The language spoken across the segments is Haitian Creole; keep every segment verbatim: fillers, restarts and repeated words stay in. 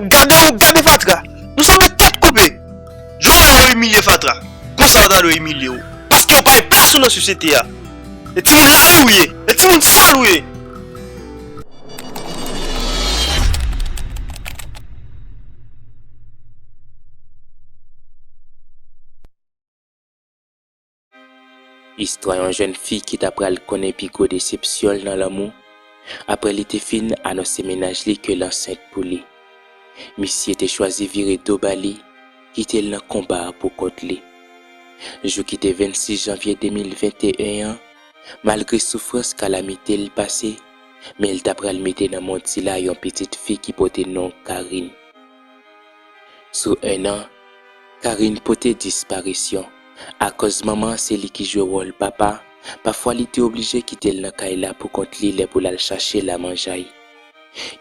Gade, gade fatra. Nou sanble tèt koupe. Jodi a yo imilye fatra. Konsa yo ta dwe imilye w. Paske w pa gen plas ou nan sosyete a. E timoun lari w ye. E timoun sal ou ye. Istwa yon jèn fi ki ta pral konnen pi gwo desepsyon l nan lanmou, apre li te fin anonse mennaj li ke l ansent pou li. Misye te chwazi vire do ba li, kite l nan konba a poukont li. Jou ki te vennsis janvye de mil venteyen an, malgre soufrans kalamite l pase, men l ta pral mete nan mond sila yon pitit fi ki pote non Karine. Sou en an, Karine pote disparisyon. Akoz manman an se li ki jwe wòl papa, pafwa li te oblije kite l nan kay la poukont li lè pou l al chache lamanjay.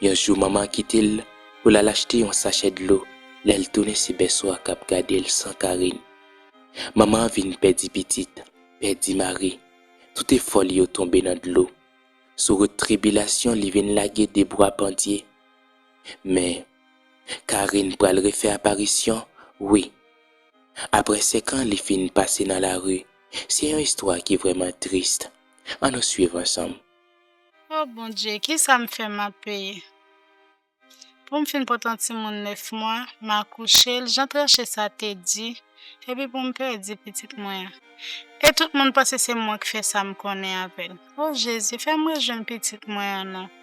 Yon jou manman an kite l pou l al achte yon sachè dlo, lè l tounen se bèso a k ap gade l san Karine. Manman an vin pèdi pitit, pèdi mari, tout efò li yo tonbe nan dlo. Sou wout tribilasyon li vin lage de bra pandye. Men, Karine pral refè aparisyon, wi. Apre senk an li fin pase nan lari. Se yon istwa ki vrèman tris. Ann nou swiv ansanm. O Bondye, kisa m fè m ap peye? Pou m fin pote yon timoun nèf mwa, m akouche l, jan tranche sa te di, epi pou m pèdi pitit mwen an. E tout moun panse se mwen k fè sa m konnen avè l. O Jezi, fè m rejwenn pitit mwen an non.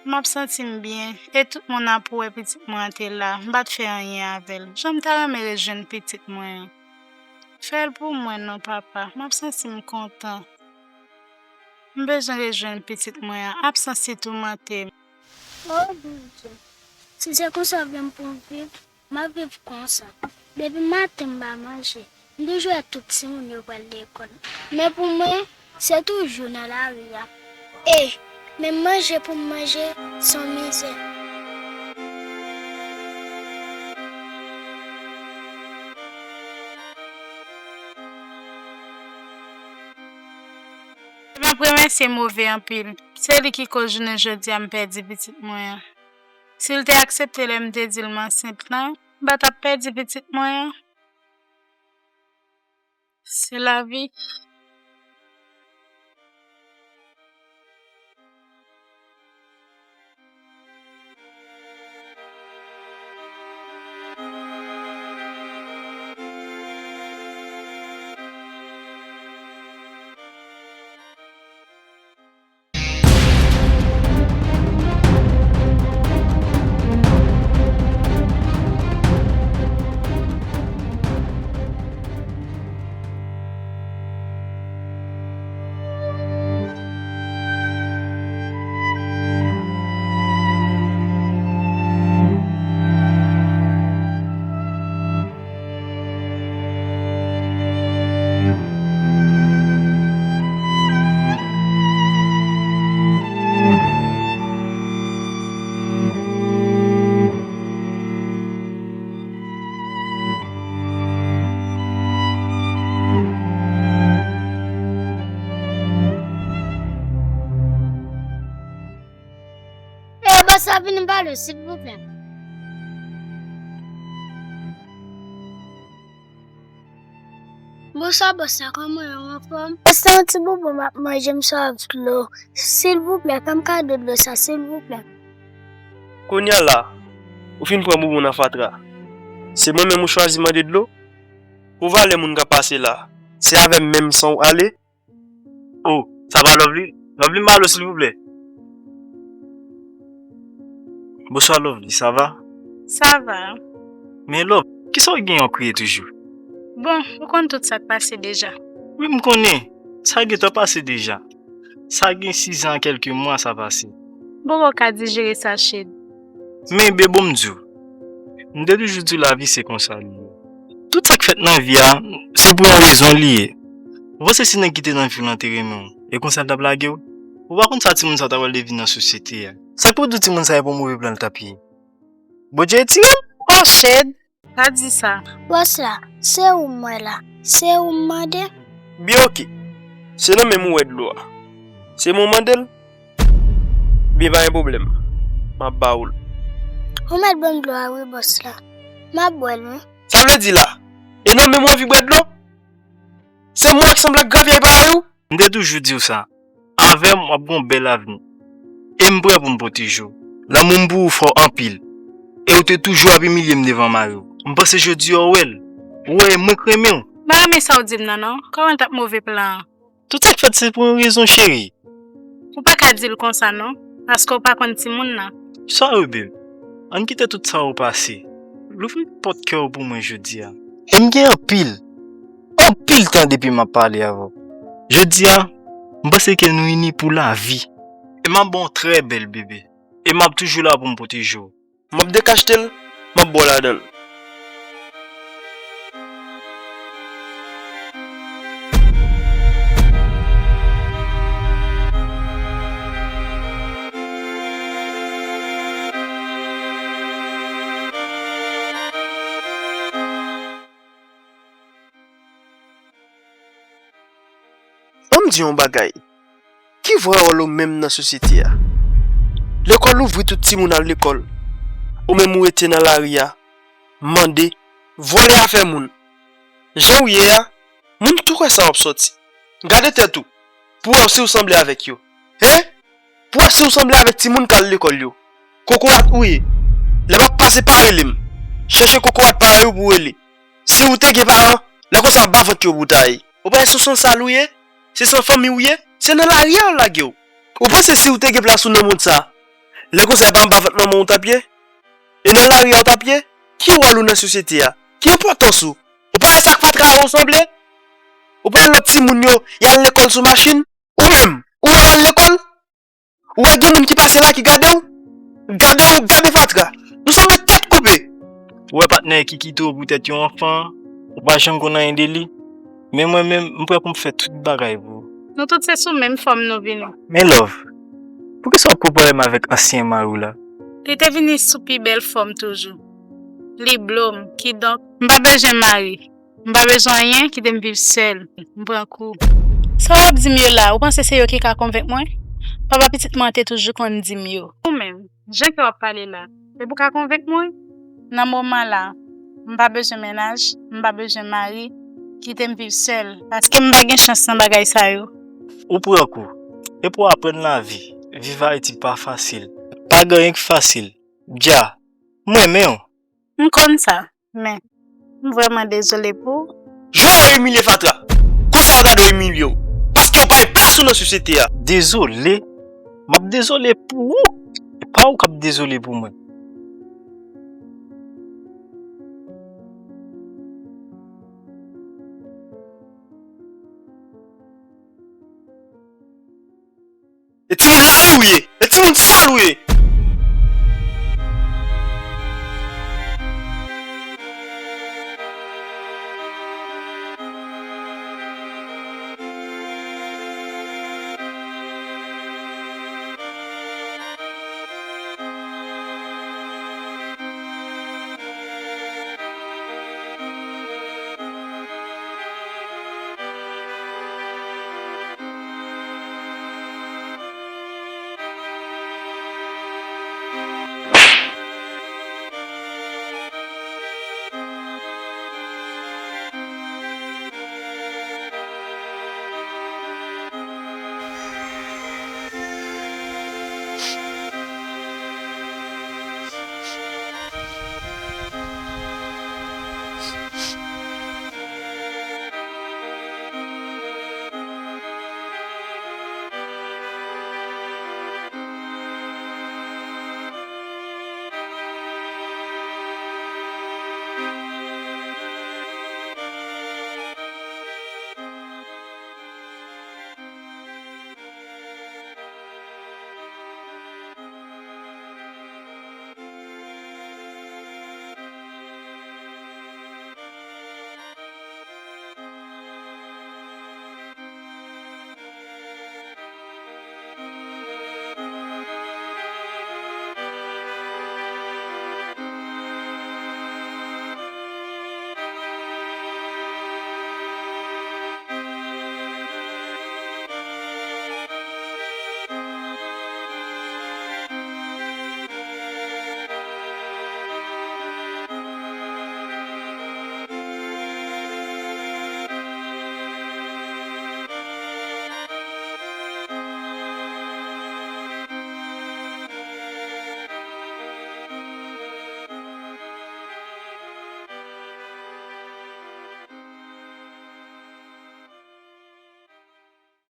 M ap santi m byen, e tout moun ap wè pitit mwen an te la, m pa t fè anyen avè l. Jan m ta renmen rejwenn pitit mwen an. Fè l pou mwen non, papa, m ap santi m kontan. M bezwen rejwenn pitit mwen an, absans li toumante m. O Bondye, si se konsa w vle m pou m viv, m ap viv konsa. Depi maten m pa manje, m toujou wè tout timoun yo pral lekòl. Men pou mwen, se toujou nan lari a. E menm manje pou m manje, se yon mizè. M ap remèsye Move anpil. Se li ki koz jounen jodi a m pèdi pitit mwen an. Si l te aksepte lè m te di l m ansent lan, m pa t ap pèdi pitit mwen an. Se lavi. E bòs la vin pale, silvouplè. Bonswa bòs la, kòman w ye, ou anfòm? Bòs la, yon ti boubou m ap manje, m swaf dlo. Silvouplè, fè m kado dlo sa, silvouplè. Kounye a la, ou fin pran boubou nan fatra. Se mwen menm ou chwazi mande dlo? Pou valè moun k ap pase la, se avè m menm san w ale? Oh, sa va Lovely? Lovely m pale w silvouplè. Bonswa Lovely, sa va? Sa va. Men Love, kisa w gen yon kriye toujou? Bon, ou konn tout sa k pase deja. Wi, m konnen. Sa gentan pase deja. Sa gen sizan ak kèlke mwa sa pase. Bon, ou ka dijere sa, Shed. Men, be bon m di w. M te toujou di w lavi se konsa li ye. Tout sa k fèt nan vi a, se pou yon rezon li ye. Ou panse si nèg ki te nan vi w lan te renmen w, e konsa l t ap lage w? Ou pa konn sa timoun sa ta pral devni nan sosyete a. Sa k pou di w timoun sa e pou move plan l t ap ye? Bondye retire l? Oh, Shed! Pa di sa. Bòs la, se ou m wè la. Se ou m mande. Byen oke. Se nan menm ou wè dlo a. Se mwen w mande l? Byen pa gen pwoblèm. M ap ba ou l. Ou mèt ban m dlo a wi, bòs la. M ap bwè l, wi. Sa vle di la? E nan menm w anvi bwè dlo? Se mwen ki sanble ak gravye parèy ou? M te toujou di w sa. Avè m, w ap gen yon bèl avni. E m prè pou m pwoteje w. Lanmou m pou ou fò anpil. E ou te toujou ap imilye m devan mari w. M panse jodi a w wè l. Ou wè e mwen k renmen w. M pa renmen sa w di m nan, non. Kòman l t ap move plan an? Tout sa k fèt se pou yon rezon, cheri. Ou pa ka di l konsa, non. Paske w pa konn timoun nan. Sorry, babe. Ann kite tout sa yo pase. Louvri pòt kè w pou mwen jodi a. E m gen anpil, anpil tan depi m ap pale avè w. Jodi a, m panse ke nou ini pou lavi. E m ap ba w trè bèl bebe. E m ap toujou la pou m pwoteje w. M ap dekachte l, m ap ba w ladan l. Ban m di yon bagay. Ki vrè wòl ou menm nan sosyete a? Lekòl ouvri, tout timoun al lekòl. Ou menm ou rete nan lari a, mande, vòlè afè moun. Jan ou ye a, moun tou kwè sa w ap sòti. Gade tèt ou, pou w wè si w sanble avèk yo. He? Pou w wè si w sanble avèk timoun k al lekòl yo. Kokorat ou ye. Lè m ap pase, pa rele m. Chèche kokorat parèy ou pou w rele. Si ou te gen paran, lè konsa anba vant yo pou w ta ye. Ou pa wè se yon sansal ou ye? Se san fanmi ou ye? Se nan lari a yo lage w. Ou panse si ou te gen plas ou nan mond sa, lè konsa e pa anba vant manman w ou t ap ye? E nan lari a ou t ap ye? Ki wòl ou nan sosyete a? Ki enpòtans ou? Ou pa wè sa k fatra a ou sanble? Ou pa wè lòt timoun yo, y al lekòl sou machin? Ou menm, ou wè y al lekòl? Ou wè gen moun ki pase la ki gade w? Gade w, gade fatra. Nou sanble tèt koupe. Ou wè patnè ki kite w poutèt yon anfan, ou pa janm konn anyen de li. Men mwen menm, m prè pou m fè tout bagay pou ou. Nou tout se sou menm fòm nou vini. Men love, poukisa w ap konpare m avèk ansyen mari w la? Li te vini sou pi bèl fòm toujou. Li blo m, kidonk, m pa bezwen mari. M pa bezwen anyen, kite m viv sèl. M pran kou. Sa w ap di m yo la, ou panse se yo ki ka konvenk mwen? Papa pitit mwen an te toujou konn di m yo. Ou menm, jan ke w ap pale la, e pou ka konvenk mwen? Nan moman la, m pa bezwen mennaj, m pa bezwen mari, kite m viv sèl, paske m pa gen chans nan bagay sa yo. Ou pran kou. E pou w aprann lavi, viv Ayiti pa fasil. Pa gen anyen ki fasil. Dja, m renmen w. M konn sa, men m vrèman dezole pou ou. Jan w imilye fatra, konsa yo ta dwe imilye w, paske w pa gen plas ou nan sosyete a. Dezole? M ap dezole pou ou? E pa ou k ap dezole pou mwen. E timoun lari ou ye, e timoun sal ou ye.